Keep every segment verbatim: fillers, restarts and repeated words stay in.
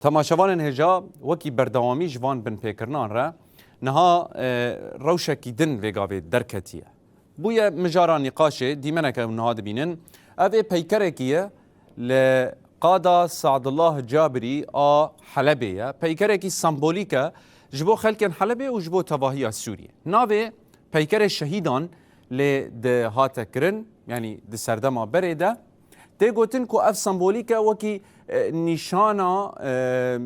Temaşevanên hêja, wekî berdewamî ji van binpêkirinan re niha, e, rewşekî din vê gavê derketiye. Bûye mijara nîqaşê, dîmeneke ew niha dibînin. Ev ê peykerekî ye li qada Sadullah Cabirî a Helebê ye. Peykerekî sembolîk e ji bo xelkên Helebê û ji bo tevahiya Sûriyê. Navê peykerê şehîdan lê di hate kirin, yanî di serdema berê de. Tê gotin ku ev sembolîk e wekî, e, nîşana, e,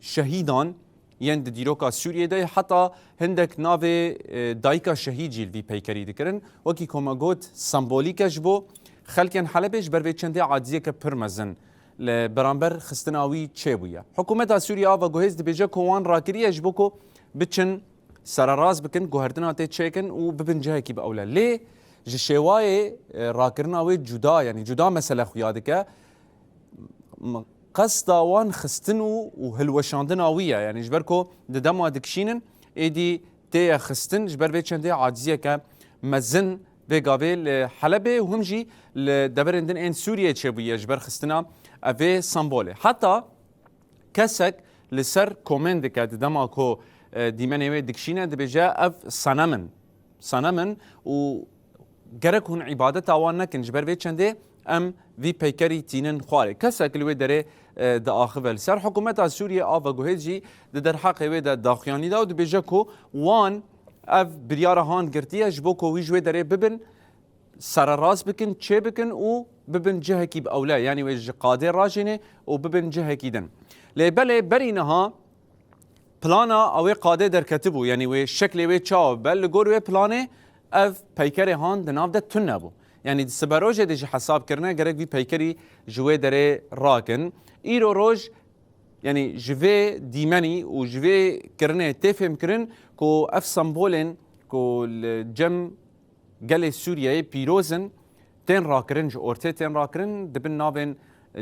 şehîdan yên di dîroka Sûriyê de, heta hindek navê, e, dayika şehîd jî li vî peykerî dikirin. Wekî ku me got, sembolîk e ji bo xelkên Helebê, ji ber vê çendê aciziyeke pir mezin li beramber xistina wî çêbûye. Hikûmeta Sûriye a veguhêz dibêje ku wan rakiriye ji bo ku biçin sererast bikin, guhertina tê çêkin û bibin cihekî bi ewle. Lê ji şêwayê, e, rakirina wê cuda, yanî cuda mesele xuya dike. M-, qesta wan xistin û, û hilweşandina wî ye. Yanî ji ber ku di dema dikişînin, êdî tê ye xistin, ji ber vê çendê aciziyeke mezin vê gavê li Helebê û him jî li deverên din ên Sûriyê çêbûye ji ber xistina evê sembolê. Heta kesek li ser komên dike, di dema ku, e, dîmenê wê dikişîne, dibêje, "Ev senem in, senem in û gerek hûn îbadeta wan nekin, ji ber vê çendê em vî peykerî tînin xwarê." Kesek li wê derê, e, diaxive. Li ser hikûmeta Sûriyê a veguhêz jî di derheqê wê de daxuyanî da û dibêje ku wan ev biryara han girtiye ji bo ku wî ji wê derê bibin, sererast bikin, çêbikin û bibin cihekî bi ewle, yanî wê ji qadê rajênê û bibin cihekî din. Lê belê berî niha plana ew ê qadê derketibû, yanî wê şeklê wê çawa be, li gor wê planê ev peykerê han di nav de tune bû. Yanî di siberojê de jî hesab kirine, gerek vî peykerî ji wê derê rakin. Îro roj, yanî ji vê dîmenî û ji vê kirinê tê fêmkirin ku ev sembolên ku li cem gelê Sûriyeyê pîroz in, tên rakirin, ji ortê tên rakirin, di bin navên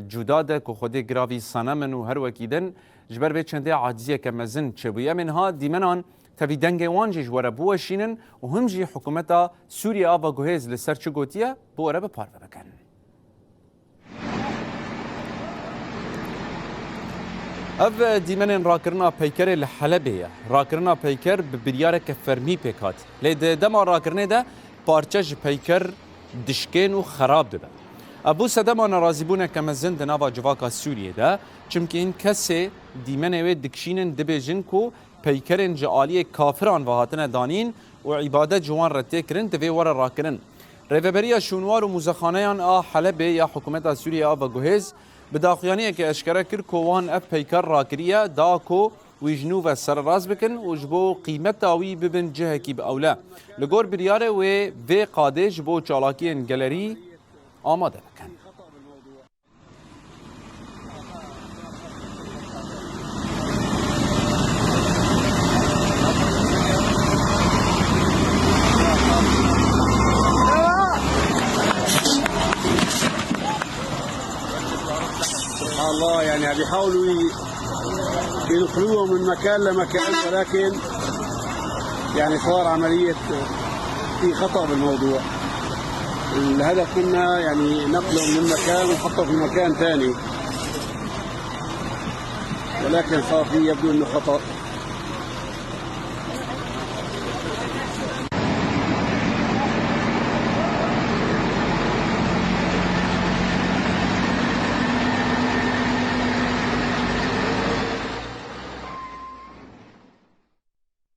cuda de ku Xwedê giravî senem in û her wekî din, ji ber vê çendê aciziyeke mezin çêbûye. Em ê niha dîmenan tevî dengê wan jî ji we re biweşînin û him jî hikûmeta Sûriye a veguhêz li ser çi gotiye, bi we re bi parve bikin. Ev dîmenên rakirina peykerê li Helebê ye. Rakirina peyker bi biryareke fermî pêk hat. Lê di dema rakirinê de parçe ji peyker dişkên û xerab dibe. Ev bû sedema nerazîbûneke mezin di nava civaka Sûriyê de, çimkî hin kesê dîmenê wê dikişînin, dibêjin ku peykerên ji aliyê kafiran ve hatine danîn û îbadet ji wan re tê kirin, divê were rakirin. Rêveberiya Şûnwar û Mûzexaneyan a Helebê ya hikûmeta Sûriyê a veguhêz bi daxuyaniyekê eşkere kir ku wan ev peyker rakiriye, da ku wî ji nû ve sererast bikin û ji bo qîmeta wî bibin cihekî bi ewle. Li gor biryarê wê vê qadê ji bo çalakiyên gelerî amade bikin. سبحان الله، يعني عم يحاولوا ي-، ينقلوهم من مكان لمكان، ولكن يعني صار عملية في خطأ بالموضوع. الهدف منها يعني نقلهم من مكان وحطهم في مكان ثاني، ولكن صار في يبدو إنه خطأ.